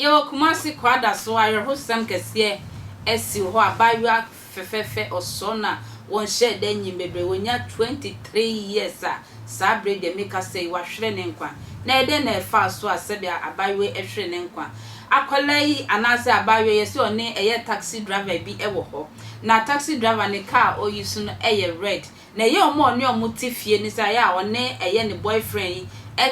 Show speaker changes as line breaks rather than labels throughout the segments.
Yɛwɔ Kumasi Kwadaso awerɛhosɛm kɛseɛ asi wɔ hɔ abaayewa fɛfɛɛfɛ ɔsɔ na wɔnhyɛɛ da nyin bebree wɔnya 23 years a saa bere deɛ meka sɛ yi wahwere ne nkwa. Na ɛdɛn na ɛfaa so a sɛbea abaayewa yi hwere ne nkwa? Akwadaa yi anaasɛ abaayewa yi yɛsɛ ɔne ɛyɛ taxi driver bi wɔ hɔ. Na taxi driver ne car a ɔyi so no yɛ red. Na ɛyɛ wɔn a ɔne wɔn te fie no sɛ ayɛ a ɔne ɛyɛ ne boyfriend yi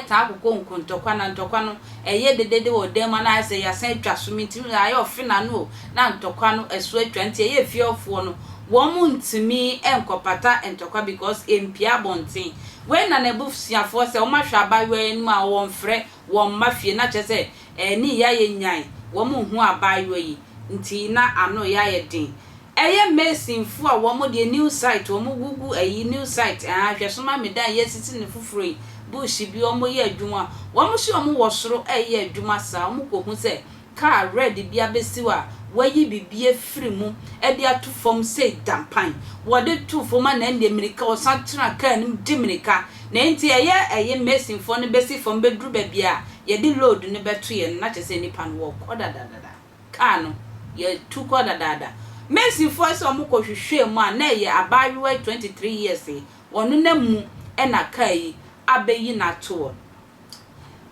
taa kokɔ nko ntɔkwa na ntɔkwa no ɛyɛ dedede wɔ dan mu anaa ayɛ sɛ yɛasan atwa so mentumi ayɛ ɔfe n'ano o na ntɔkwa no ɛso atwa nti ɛyɛ fiefoɔ no wɔn ntumi nkɔpata ntɔkwa because ɛmpia abɔnten. Wei na n'abusuafoɔ sɛ wɔn ahwɛ abaayewa yi anim a wɔmfrɛ wɔn mma fie na kyerɛ sɛ ɛne yɛ ayɛ nyan wɔn nhu abaayewa yi nti na ano yɛ ayɛ den. Ɛyɛ masonfoɔ a wɔn deɛ new site wɔn gugu ayi new site ah hwɛso ma me dan yɛsisi ne foforɔ yi bush bi wɔn yɛ adwuma wɔn si wɔn wɔ soro ɛyɛ adwuma saa wɔn kɔ hu sɛ car red bi abɛsi hɔ a wɔayi biribi afiri mu ɛde ato fam sɛ dampan wɔde to fam a na ɛndeɛ mmirika ɔsan tena car no mu di mmirika na nti ɛyɛ masonfoɔ no bɛsi fam bɛduru baabi a yɛde load no bɛto yɛn no na kyerɛ sɛ nipa no wɔkɔ dadadada car no yɛtu kɔ dadaada. Masonfoɔ sɛ wɔn kɔ hwehwɛ mu a na ɛyɛ abaayewa 23 years yi wɔn nam mu ɛna car yi abɛyi n'ato hɔ.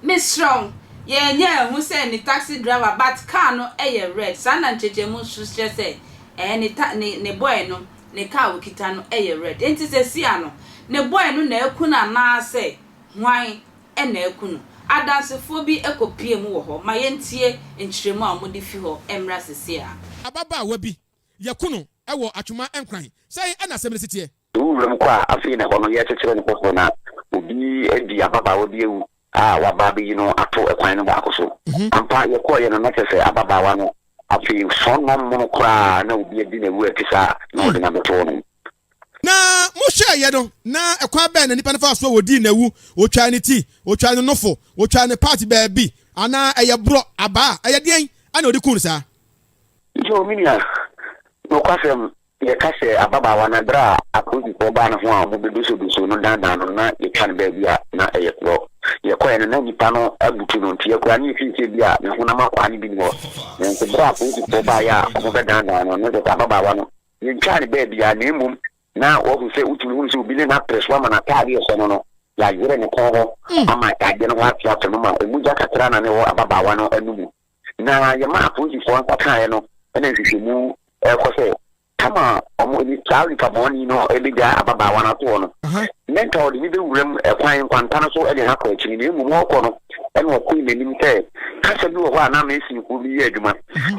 Mesrɛ yɛnyɛ ɛho sɛ ne taxi driver, but car no ɛyɛ red saa na nkyɛnkyɛnmu nso kyerɛ sɛ ɛyɛ ne ta ne ne boy no ne car okita no ɛyɛ red. Nti sɛ sia no ne boy no na eku no anaasɛ hwan ɛna eku no, adansefoɔ bi ɛkɔ mu wɔ hɔ ma yɛntie nkyerɛmu a wɔde fi hɔ mmra sisi a.
Ababaawa bi yɛku no ɛwɔ Atwoma Nkran sɛn ɛna asɛm no si teɛ?
Wura mu kɔ a, afei na hɔ no yɛkyekyere no foforɔ na obi adi ababaawa bi awu a waba abɛyi no ato ɛkwan no baako so. Ampa, yɛkɔɔyɛ no na kyerɛ sɛ ababaawa no afei sɔnnɔ mono koraa na obi adi n'awu a ɛte saa na ɔde no abɛto no.
Na mohwɛɛyɛ no na ɛkwan bɛn na nipa no fa so a wɔdii n'awu? Otwa ne ti, otwa ne nofo, otwa ne part baabi anaa ɛyɛ borɔ abaa, ɛyɛ deɛn ɛna ɔde kun no saa?
Yo, me nua, nokwasɛm yɛka sɛ ababaawa no, berɛ a apolisifoɔ baa ne ho a ɔmobɛdosodoso no dandan no na yɛtwa no baabi a na ɛyɛ korɔ. Yɛkɔɛ no na nipa no abutu no, nti yɛkora ne yɛfii sɛ bi a ne honam akwaa no bi ni hɔ. Nanso berɛ a apolisifoɔ baeɛ a ɔmobɛdandan no, na kyerɛ sɛ ababaawa no yɛntwaa ne baabi a, na mmom na wahu sɛ wotumi hunu sɛ obi ne n'apere so ama n'ataade ɛhyɛ no yɛayerɛ ne kɔn hɔ ama atadeɛ no ho ate no ma emu gya kakra na ne wɔ ababaawa no anum. Na yɛma apolisifoɔ nsa kaeɛ no ɛna nhwehwɛmu ɛkɔ sɛ kama ɔmo ni saa nipa bɔnni no ɛbɛgya ababaawa no ato hɔ no ne nka ɔde ne bɛwura mu ɛkwan nkwanta no so ɛde ha kɔ akyiri, na mmom ɔkɔ no ɛna ɔkɔe n'anim sɛ kasa bi wɔ hɔ a na mesinfoɔ bi yɛ adwuma,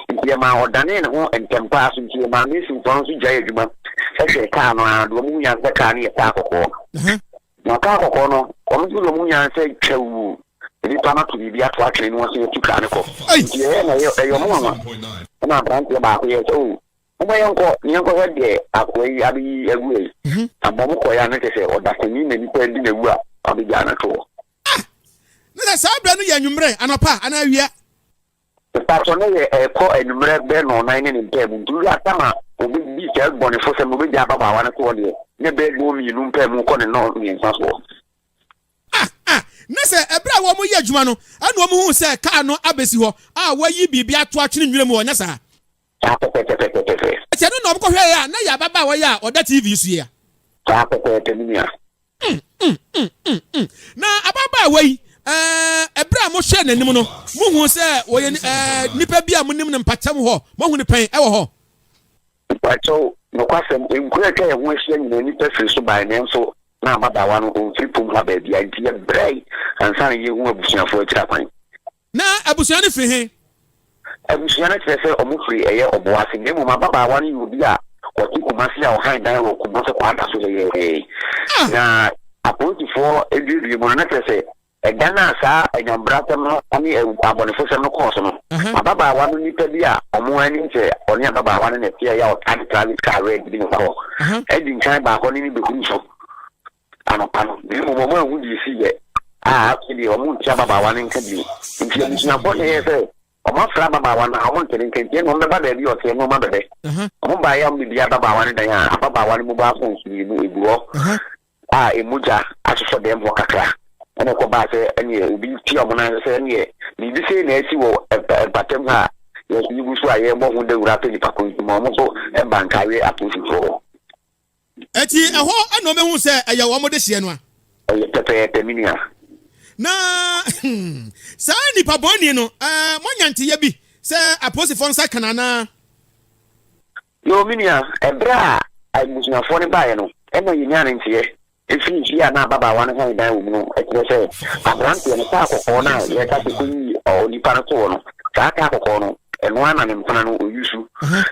nti yɛma ɔdanee ne ho ntɛm paa so, nti yɛma mesinfoɔ no nso gyae adwuma ɛhwɛ kaa no a deɛ ɔmo hu yan sɛ kaa no yɛ kaa kɔkɔɔ, na kaa kɔkɔɔ no ɔmo nso deɛ ɔmo hu yan sɛ twɛw nipa no ato biribi ato atwene no wɔn atu kaa no kɔ. Nti ɛyɛ na ɛyɛ ɔmo nwanwa, ɛna aberanteɛ baako yɛ sɛ o wɔn yɛnkɔ ne yɛnkɔhwɛ deɛ akoa yi abɛyi agu yi ama ɔmo kɔɛ a, ne kyɛ sɛ ɔdasani na nipa di n'awu a abɛgya no to hɔ.
Na sɛ saa berɛ no yɛ anwummerɛ, anɔpa anaa awia?
Mpatɔ no yɛ ɛkɔ anwummerɛ bɛɛ 4:00 ne ne mpaa mu, nti wura tam a obɛdi saa bɔnefo sɛm no obɛgya ababaawa no toɔ deɛ ne bɛɛ 2:00 mpaa mu kɔ ne 3:30 soɔ.
Ah ah, na sɛ ɛberɛ a wɔn yɛ adwuma no ɛna wɔn hu sɛ kaa no abɛsi hɔ a wɔayi biribi ato atwene nwura mu, ɔnyɛ saa?
Saa pɛpɛpɛpɛpɛ.
Ɛkyɛ no na wɔn kɔhwɛ yɛ a na yɛ ababaawa yi a ɔda TV so yi a?
Saa pɛpɛɛpɛ, me nua.
Na ababaawa yi, ɛberɛ a mohwɛ n'anim no, muhu sɛ wɔyɛ nipa bi a monim no mpakyɛm hɔ, moahu no pɛn ɛwɔ hɔ?
Mpakyɛw, nokwasɛm, nkuro a atwa yɛn ho ahyia nyinaa nipa firi so bae, nanso na ababaawa no ɔmfiri pom ha baabi a, nti yɛbrɛe ansa na yɛhu abusuafoɔ akyiri akwan.
Na abusua no firi he?
Abusua no kyerɛ sɛ ɔmo firi ɛyɛ Ɔboase, na mmom ababaawa no yɛ obi a ɔte Kumase a ɔhan dan wɔ Kumase Kwada so yɛyɛɛ. Na apolisifoɔ duadua mu no na kyerɛ sɛ ɛdan a saa anyambrasɛm no ne abɔnefosɛm no kɔɔ so no, ababaawa no nipa bi a ɔmo anim sɛ ɔne ababaawa no na ɛteɛ yɛ a ɔtaa de private car red bi na ɛkɔ ɛdi nkan baakɔ ne ne bɛhuru so anɔpa no, na mmom ɔmo ahu deɛ esi yɛ a afei deɛ ɔmo nte ababaawa no nka bio. Nti abusuafoɔ na ɛyɛ sɛ ɔmo afra ababaawa no a ɔmo nte ne nka, nti ɛna ɔmo bɛba baabi a ɔteɛ no ɔmo abɛbɛ. Ɔmo baeɛ a ɔmo bɛbi ababaawa no dan a ababaawa no mobile phones mmienu egu hɔ a emu gya asosɔ dɛm hɔ kakra. Ɛna ɛkɔbaa sɛ ɛneɛ obi tia wɔn nan sɛ ɛneɛ biribi sei na asi wɔ mpatam ha a yɛn nso yɛgu so a yɛrebɔ ho dawuro apɛ nipa ko nti ma wɔn nso ba nkaeɛ apolisifoɔ hɔ.
Enti ɛhɔ na wɔbɛhu sɛ ɛyɛ wɔn dehyeɛ no a.
Ɛyɛ pɛpɛɛpɛ, me nua.
Na saa nnipa bɔne no, moanya nteyɛ bi sɛ apolisifoɔ nsa ka no anaa?
Yoo, me nua, ɛberɛ a abusuafoɔ no baeɛ no, ɛna yɛnyaa no nteɛ firii fie a na ababaawa no hann dan wɔ mu no, ɛkyerɛ sɛ, aberanteɛ no, kaa kɔkɔɔ no a yɛka sɛ kɔyii onipa no toɔ no, saa kaa kɔkɔɔ no, ɛno ara na ne mpena no ɔyusu.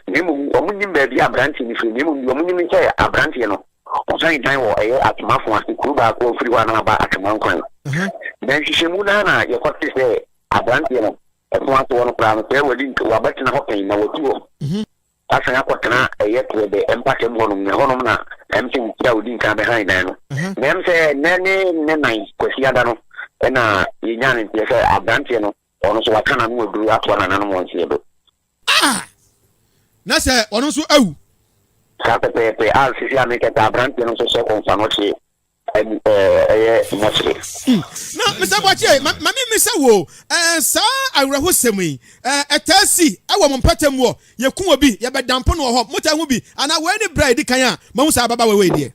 Na mmom, wɔnnim baabi a aberanteɛ no firi, na mmom deɛ wɔnim ne sɛ aberanteɛ no, ɔsan dan wɔ ɛyɛ Atomafo ase, kuro baako a ɔfiri hɔ a na aba Atwemankwan. Na nhwehwɛmu no ara na yɛkɔtee sɛ aberanteɛ no, ɛko ase hɔ no koraa no, sɛ wadi wabɛtena hɔ pɛn na watu hɔ asan akɔtena ɛyɛ Trɛbɛ mpatam hɔnom, na ɛhɔnom na ɛm sɛ nti a ɔdi nkan bɛhan dan no. Na ɛm sɛ nnɛ ne ne nan Kwasiada no na yɛnyaa no nteɛ sɛ aberanteɛ no, ɔno nso waka n'ano aduru atoa nananom wɔn nseɛ do.
Ah! Na sɛ ɔno nso awu.
Saa pɛpɛɛpɛ, a sisi a meka sɛ aberanteɛ no nso hyɛ kɔmfanohye ɛyɛ mmɔkyere.
Hmm. Na Mr. Boakye, ma ma memmisa wo o, ɛɛ saa awerɛhosɛm yi, ɛɛ ɛtaa si ɛwɔ mo mpɔtam wɔ yɛku obi, yɛbɛdampo no wɔ hɔ, motaa hu bi anaa wei ne berɛ a ɛdi kan a mahu saa ababaawa wei deɛ?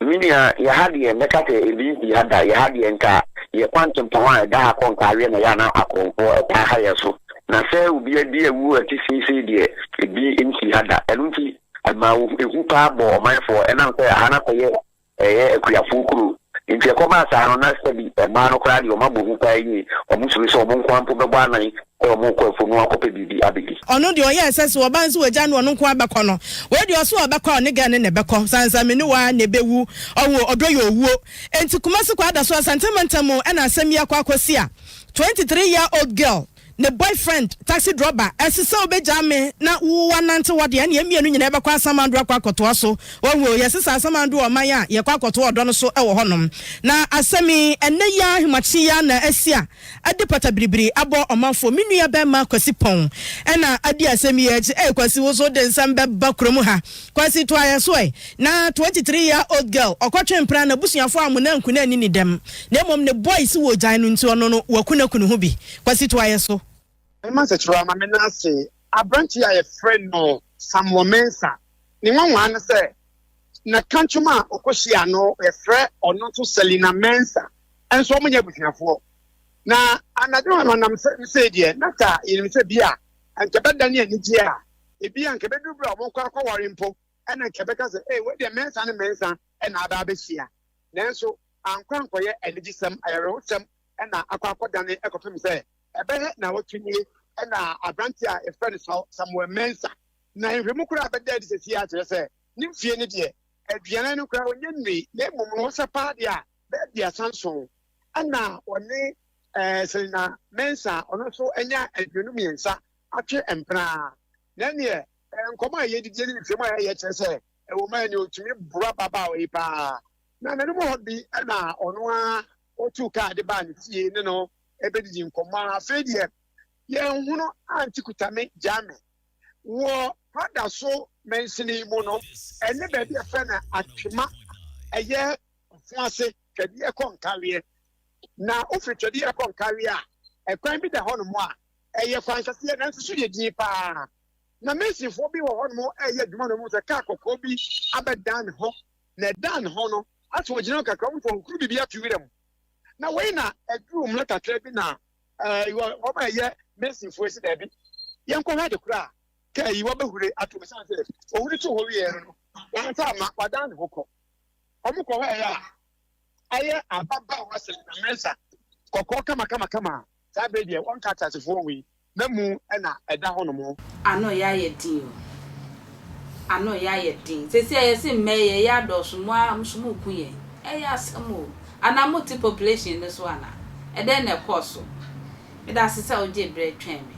Me nua, yɛ ha deɛ mɛka sɛ ebi nsi ha da, yɛ ha deɛ nka yɛ kwantempɔn a ɛda ha kɔ Nkaaweɛ na ɛyɛ a na akorɔmfoɔ taa ha yɛ so, na sɛ obi adi awu a ɛte seisei deɛ ebi nsi ha da, ɛno nti ɛmaa ehu paa bɔɔ ɔmanfoɔ ɛnam sɛ aha no akɔyɛ Ɛyɛ akuafoɔ kuro. Nti ɛkɔbaa saa no, na sɛbi mmaa no koraa deɛ wɔn abɔ hu paa yie. Wɔn suro sɛ wɔn nkoa mpo bɛbɔ anan sɛ wɔn rekɔ afuom na wɔakɔpɛ biribi abɛdi.
Ɔno deɛ ɔyɛɛ sɛ sɛ ɔba nso wagya no ɔno nko ara bɛkɔ no. Wei deɛ ɔse ɔbɛkɔ a ɔne girl no na ɛbɛkɔ. Sansa me ne wo ara na ɛbɛwu. Ɔho ɔdɔ yɛ owuo. Enti Kumasi Kwadaso Asante mantam mu ɛna asɛm yi akɔ akɔsi a 23 year old girl Ne boyfriend taxi drɔba ɛse sɛ wobɛgyaa me na wo anante hɔ deɛ ɛneɛ mmienu nyinaa yɛbɛkɔ asamando akɔ akɔtoa so. Wahu o, yɛse sɛ asamando wɔ ɔman a yɛkɔ akɔtoa ɔdɔ no so wɔ hɔ nom. Na asɛm yi ɛnnɛ yi ara ahemakye yi ara na asi a ɛde patabiribiri abɔ ɔmanfoɔ. Me nua bɛɛma Kwasi Pɔn ɛna adi asɛm yi akyi. Ei Kwasi wo so wode nsɛm bɛba kurom ha. Kwasi toa yɛn so ɛ. Na 23 year old girl ɔkɔtwe mpena n'abusuafoɔ ammona anku no anni ne dɛm na mmom ne boys wɔ gyae no nti ɔno no waku no aku ne ho bi. Kwasi toa yɛ so.
Mema nsekyerɛ ama me nan ase. Aberanteɛ a yɛfrɛ no Samuel Mensah, ne nwanwaa ne sɛ, na kankyem a ɔkɔhyiaa no, yɛfrɛ ɔno nso Selina Mensah, nso wɔnyɛ abusuafoɔ. Na anadwo no anam sɛ sei deɛ, na ka yɛnim sɛ bi a anka ɛbɛdane anigyeɛ a, ebi a anka ɛbɛduru berɛ a wɔkɔ akɔware mpo, ɛna anka ɛbɛka sɛ, ei, wei deɛ Mensah ne Mensah na aba abɛhyia. Nanso ankɔ ankɔyɛ anigyesɛm, ayerɛhosɛm na akɔ akɔdane kɔpem sɛ ɛbɛyɛ nnawɔtwe nie na aberanteɛ a yɛfrɛ no Samuel Mensah na nhwɛmu koraa bɛda adi sɛsi ara kyerɛ sɛ ne mfie no deɛ aduanan no koraa ɔnyɛ nnui na mmom no ɔsɛ paa deɛ a bɛyɛ 37 ɛna ɔne eh, Selina Mensah ɔno nso anya 23 atwe mpena na ɛneɛ eh, nkɔmɔ a yɛdidie ne nhwɛmu a yɛyɛ kyerɛ sɛ ɛwɔ mu a ɛneɛ ɔtumi boro ababaawa yi paa na n'anim hɔ bi ɛna ɔno ara Ɔtuu kaa de baa ne fie ne no bɛdidii nkɔmmɔ a afei deɛ yɛnhono ante Kutame Gyame wɔ Kwadaso mansini mu no ɛne baabi a yɛfrɛ no Atwema ɛyɛ Ɔfoase Twɛdeɛ kɔ Nkaweɛ. Na wofiri Twɛdeɛ kɔ Nkaweɛ a ɛkwan bi da hɔnom a ɛyɛ kwan kɛseɛ nanso so yɛ din paa. Na masonfoɔ bi wɔ hɔnom ɛreyɛ adwuma na wɔhu sɛ kaa kɔkɔɔ bi abɛdan ne ho na ɛdan ne ho no Afei ogyina hɔ kakra, wohu sɛ ɔhuru biribi ato wira mu. Na wei na ɛduru mmerɛ kakra bi na ɛɛ wɔn a ɛyɛ masonfoɔ yi sɛ daabi, yɛnkɔhwɛ ade korɔ a kaa yi wabɛhure ato mu. Ɛsiane sɛ ɔhuri too hɔ wieɛ no no, wansa amma, wadan ne ho kɔ. Wɔn kɔhwɛeɛ a, ɛyɛ ababaawa Selina Mensah, kɔkɔɔ kamakamakama a saa berɛ deɛ wɔnka ateasefoɔ ho yi, na mu na ɛda hɔnom.
Ano yɛ ayɛ din o. Ano yɛ ayɛ din. Seesei a yɛse mmɛ yɛ yɛ adɔɔso mo ara nso mo reku yɛn. Ɛyɛ asɛm o. Anaa mo te population no so anaa? Ɛdɛn na ɛkɔɔ so? Meda ase sɛ wogyee berɛ twɛn me.